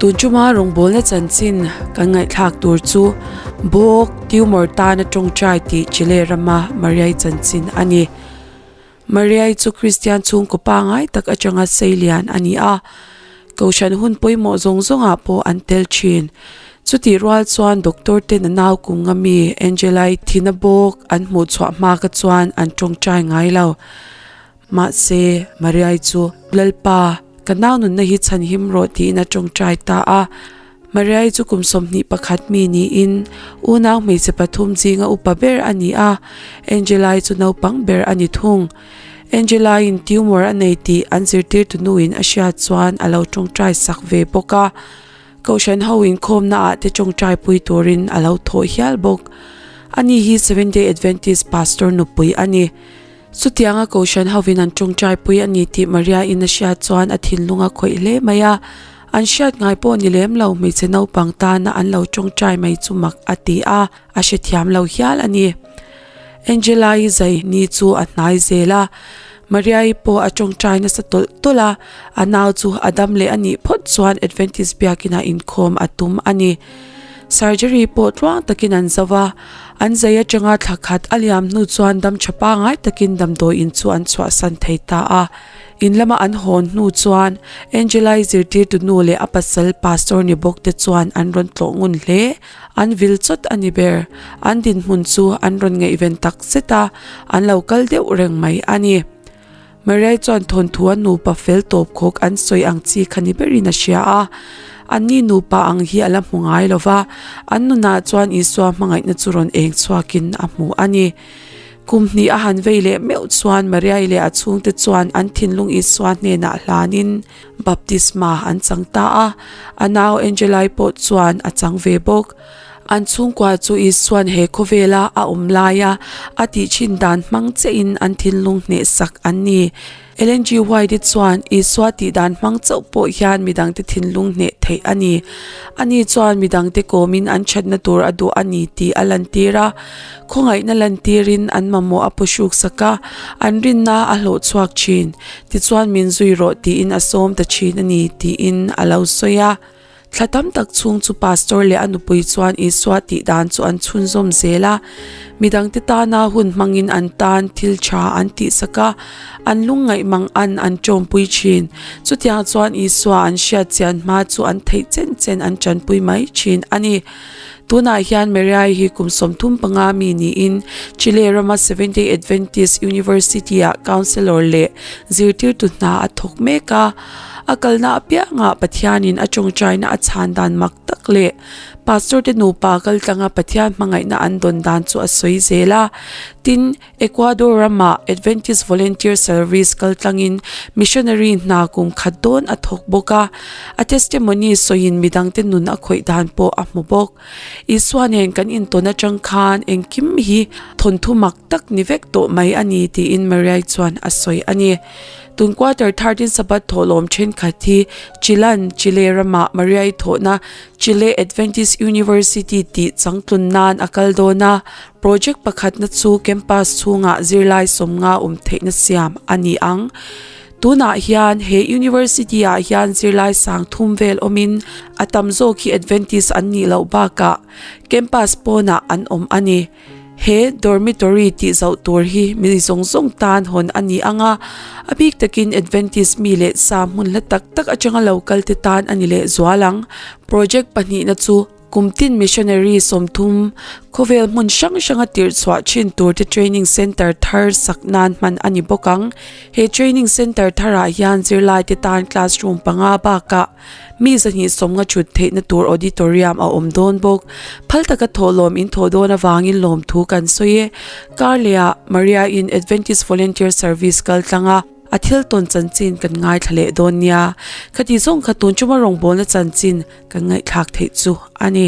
Tun tuma rawngbawlna chanchin kan ngaihthlak tur chu Bawk Tumor tana tawngtai tih Chile rama Mariai chanchin a ni. Mariai chu Kristian chhungkaw pangai tak atanga seilian a ni a, Kohhran hun pawimawh zawng zawngah pawh an tel thin. Chutih rual chuan doctor ten a nau kum nga mi Angelai thina bawk an hmuh chhuah hma kha chuan an tawngtai ngai lo. Mahse, Mariai chu, Lalpa, ka nau nunna hi chhanhim rawh tiin a tawngtai ta a. Mariai chu kum 21 mi niin unau hmeichhe pathum zinga upa ber a ni a, Angelai chu naupang ber a ni thung. Angelaiin tumor a nei tih an zirtirtu nuin a hriat chuan a lo tawngtai sak ve bawk a. Kohhran ho inkhawmna ah te tawngtai pui turin a lo thawh hial bawk. Ani hi Seventh Day Adventist pastor nupui a ni. Chutianga Kohhran hovin an tawngtai pui a ni tih Maria-in a hriat chuan a thinlung a khawih hle mai a. An hriat ngai pawh ni lem lo hmeichhe naupang tana an lo tawngtai mai chu mak a ti a, a hrethiam lo hial a ni. Angela-i zai ni chu a hnai zel a, Maria-i pawh a tawngtai nasa tawlh tawlh a, a nau chu a dam leh a nih phawt chuan Adventist biakina inkhawm a tum a ni. Surgery pawh tluang takin an zo a, an zai atanga thla khat a liam hnu chuan dam tha pangai takin damdawi in chu an chhuahsan thei ta a. In lama an hawn hnu chuan Angela-i zirtirtu nu leh a pasal pastor ni bawk te chuan an rawn tlawh ngun hle. An vil chawt a ni ber. An dinhmun chu an rawn ngaihven tak zet a, an lo kal deuh reng mai a ni. Maria chuan thawnthu a nupa fel tawp khawk an sawi ang chi kha ni berin a hria a. Anni nupa ang hi a la hmu ngai lo va, an nunah chuan Isua hmangaihna chu rawn eng chhuakin a hmu a ni. Kum hnih a han vei leh meuh chuan Maria-i leh a chhungte chuan an thinlung Isua hnenah hlanin baptisma an chang ta a, a nau Angela-i pawh chuan a chang ve bawk. An chhungkua chu Isua'n he khawvela a awm laia a tih thin dan hmang chiahin an thinlung hnehsak an ni. Ellen G. White-i chuan Isua tih dan hmang chauh pawh hian midangte thinlung hneh theih a ni. Ani chuan midangte kawmin an thatna tur a duh a ni tih a lantir a. Khawngaihna lantirin an mamawh a pawhruksak a, an rinna a hlawh chhuak thin. Tichuan min zui rawh tiin a sawm ta thin a ni tiin a lo sawi a. Thla tam tak chhung chu pastor leh a nupui chuan Isua tih dan chu an chhunzawm zel a. Midangte tana hun hmangin an tan thil tha an tihsak a, an lungngaih mang an an tawmpui thin. Chutiang chuan Isua an hriat chian hma chu an theih chen chen an tanpui mai thin a ni. Tunah hian Mariai hi kum 35 mi niin Chile rama Seventh-day Adventist University-ah counsellor leh zirtirtu hna a thawk mek a. A kalna apiangah Pathianin a tawngtaina a chhan dan mak tak leh Pastor te nupa kaltlanga Pathian hmangaihna an dawn dan chu a sawi zel a. Tin, Ecuador ramah Adventist Volunteer Service kaltlangin missionary hna kum khat dawn a thawk bawk a. A testimony sawiin midangte nun a khawih dan pawh a hmu bawk. Isua nen kan intawn atang khan engkim hi thawnthu mak tak ni vek tawh mai a ni tiin Mariai chuan a sawi a ni. Tun quarter 13 Sabbath thawhlawm thenkhat hi Chilan, Chile ramah Mariai thawhna Chile Adventist University tih changtlun nan a kal dawn a, project pakhatna chu campus chhungah zirlai 50 awm theihna siam a ni ang. Tunah hian he university ah hian zirlai 3000 vel awmin a tam zawk hi Adventist an nih loh bakah campus pawnah an awm a ni. He dormitory tih zauh tur hi mi zawng zawng tan hawn a ni ang a, a bik takin Adventist mi leh sa hmun hla tak tak atanga lo kal te tan a ni leh zual ang. Project pahnihna chu kum tin missionary 30 khawvel hmun hrang hranga tirh chhuah thin tur te training center thar sak nan hman a ni bawk ang. He training center tharah hian zirlai te tan classroom panga bakah Mi 250 thut theihna tur auditorium a awm dawn bawk. Phal taka thawhlawm in thawh dawn avangin lawmthu kan sawi e. Karleh-ah Maria-in Adventist Volunteer Service kal tlang a, a thil tawn chanchin kan ngaithla leh dawn nia. Khati zawng kha tun chuma rawngbawlna chanchin kan ngaihthlak theih chu a ni.